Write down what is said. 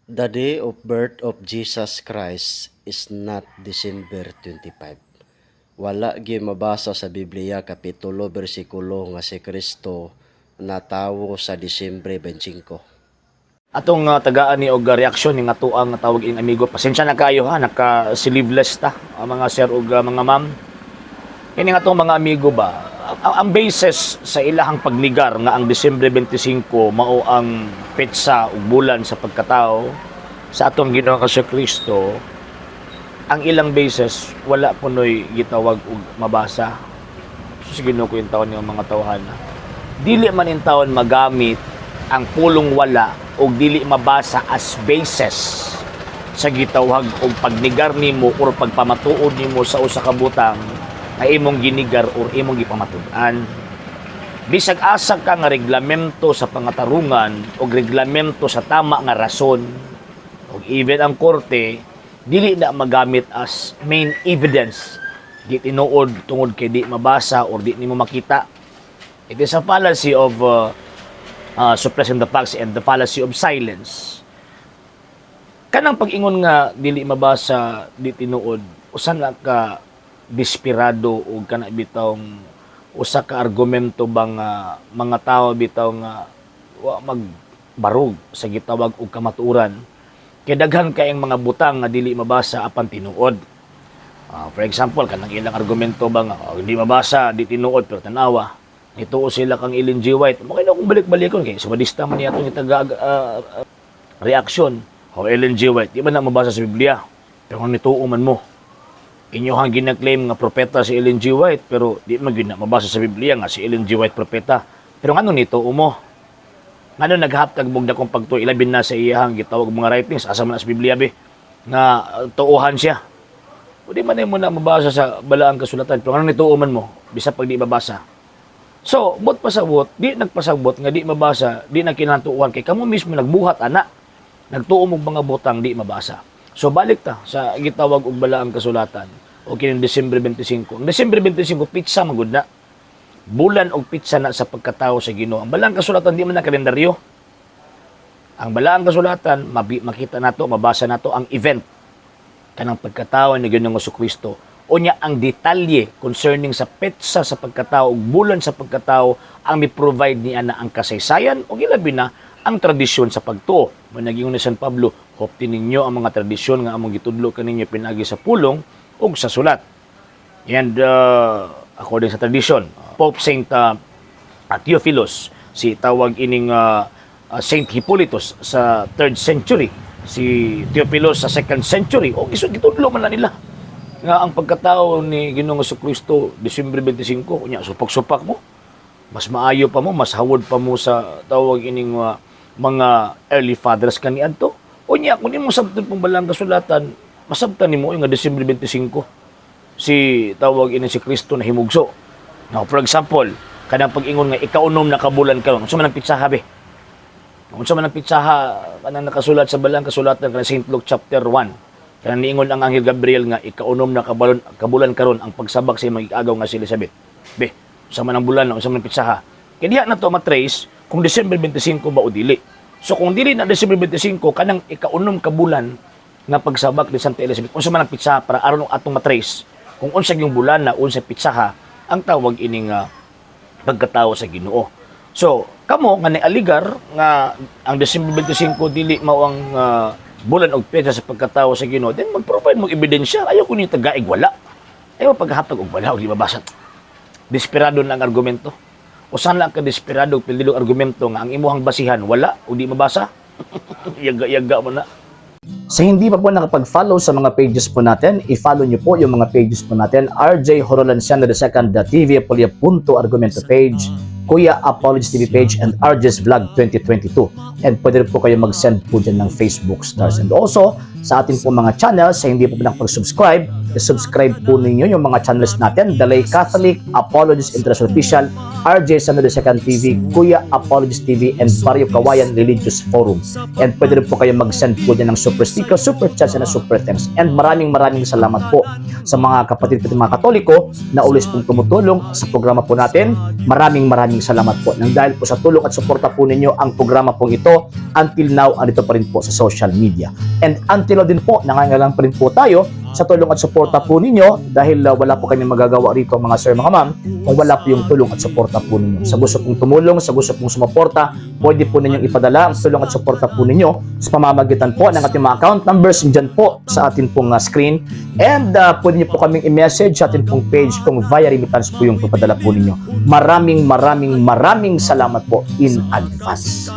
The day of birth of Jesus Christ is not December 25. Wala gyud mabasa sa Biblia, kapitulo, bersikulo nga si Kristo natawo sa Disyembre 25. Atong tagaan ni og reaksyon ni nga tuang tawag ing amigo. Pasensya na kayo ha, naka sleeveless ta ang mga sir ug mga ma'am. Kini nga atong mga amigo ba, ang basis sa ilahang pagnigar nga ang Disyembre 25 mao ang petsa ug bulan sa pagkatao sa atong Ginoong Kristo, ang ilang basis wala kunoy gitawag og mabasa. So, sige no ko yung taon ng mga tawhan. Dili man in taon magamit ang pulong "wala" og "dili mabasa" as basis sa gitawag og pagnigar nimo or pagpamatuod nimo sa usa ka butang nga imong ginigar or imong gipamatud-an. Bisag asa ka nga reglamento sa pangatarungan o reglamento sa tama nga rason og even ang korte, dili na magamit as main evidence di tinuod tungod kay di mabasa or di nimo makita. It is a fallacy of suppressing the facts and the fallacy of silence. Kanang pag-ingon nga dili mabasa, di tinuod, usa na ka desperado o kana bitawng usa ka argumento ba nga mga tao bitaw nga wa magbarog sa gitawag og kamatuoran, kay daghan kayong mga butang nga dili mabasa apan tinuod. For example, kanang ilang argumento ba nga oh, hindi mabasa, di tinuod, pero tanawa nituo sila kang Ellen G. White. Mo kay akong balik-balikon kay subadista man niya atong itaga reaksyon. O Ellen G. White, di ba na mabasa sa Biblia? Pero kung nituo man mo, inyohang gina-claim nga propeta si Ellen G. White, pero di man gyud na mabasa sa Biblia nga si Ellen G. White propeta. Pero ngano nituo mo? Ngano naghatag mog dakong pagtuo, ilabi na sa iyahang gitawag mga writings? Asa man na sa Biblia be nga tuohan siya? O di man mo na mabasa sa balaang kasulatan, pero ngano nituo man mo bisag pag di mabasa? So, buot pasabot, di nagpasabot nga di mabasa, di na kinahanglan kay kamo mismo nagbuhat ana. Nagtuo mo mga butang di mabasa. So balik ta sa gitawag og balaang kasulatan o kining Disyembre 25. Ang Disyembre 25, petsa man gud na. Bulan og petsa na sa pagkatao sa Ginoo. Ang balaang kasulatan di man na kalendaryo. Ang balaang kasulatan makita nato, mabasa nato ang event kanang pagkatao ni Ginoong Kristo. Unya ang detalye concerning sa petsa sa pagkatao ug bulan sa pagkatao ang mi-provide ni ana ang kasaysayan ug ilabi na ang tradisyon sa pagtuo. Mao ni San Pablo, "Hupti ninyo ang mga tradisyon nga among gitudlo kaninyo pinaagi sa pulong ug sa sulat." And according sa tradisyon, Pope Saint Theophilus, si tawag ining Saint Hippolytus sa 3rd century, si Theophilus sa 2nd century, o iso gitudlo man na nila nga ang pagkatao ni Ginoong Kristo Disyembre 25. Unya supak-supak mo, mas maayo pa mo, mas hawod pa mo sa tawag ining mga early fathers kaniadto. Unya kung imo sabton pong balaang kasulatan, masabtan nimo nga Disyembre 25 si tawag ini si Kristo na himugso. Now, for example, kanang pag-ingon nga ikaunom na kabulan karon, unsa man ang pitsaha be? Unsa man ang pitsaha kanang nakasulat sa balaang kasulatan, kanang St. Luke chapter 1? Kanang niingon ang Anghel Gabriel nga ikaunom na kabalon, kabulan karon ang pagsabak sa imong agaw nga si Elizabeth. Be, unsa man ang bulan, unsa man ang pitsaha? Kaya diha na to matrace kung December 25 ba o dili. So kung dili na December 25 kanang ikaunom ka bulan nga pagsabak ni Santa Elizabeth, unsa man ang pitsaha para aron atong matrace kung unsa yung bulan na, unsa pitsaha ang tawag ining pagkatao sa Ginoo? So, kamo nga nialigar nga ang December 25 dili mao ang bulan og petsa sa pagkatao sa Ginoo, then mag-provide mo ebidensya. Ayaw ko ni tagaig wala. Ayaw paghatag og wala og di mabasa. Desperado na ang argumento. Usa lang ka desperado og pildilong argumento nga ang imuhang basihan wala o di mabasa. Yaga-yaga mo na. Sa hindi pa po nakapag-follow sa mga pages po natin, i-follow nyo po yung mga pages po natin. RJ Horolanciano II, the TV Apolia Punto Argumento page, Kuya Apologies TV page, and RJ's Vlog 2022. And pwede rin po kayo mag-send po dyan ng Facebook stars. And also, Sa ating po mga channels, sa hindi po nakapag-subscribe, subscribe po ninyo yung mga channels natin: The Lay Catholic, Apologist International Official, RJ San Second TV, Kuya Apologist TV, and Barrio Kawayan Religious Forum. And pwede rin po kayo mag-send po dyan ng super sticker, super chats, and super thanks. And maraming maraming salamat po sa mga kapatid ko, mga Katoliko na always pong tumutulong sa programa po natin. Maraming maraming salamat po. Nang dahil po sa tulong at suporta po ninyo, ang programa pong ito until now andito pa rin po sa social media. And until now din po, nangangailangan pa rin po tayo sa tulong at suporta po ninyo dahil wala po kami magagawa rito, mga sir, mga ma'am, kung wala po yung tulong at suporta po ninyo. Sa gusto pong tumulong, sa gusto pong sumuporta, pwede po ninyong ipadala ang tulong at suporta po ninyo sa pamamagitan po ng ating mga account numbers dyan po sa atin pong screen. And pwede niyo po kaming i-message sa atin pong page kung via remittance po yung papadala po ninyo. Maraming maraming maraming salamat po in advance.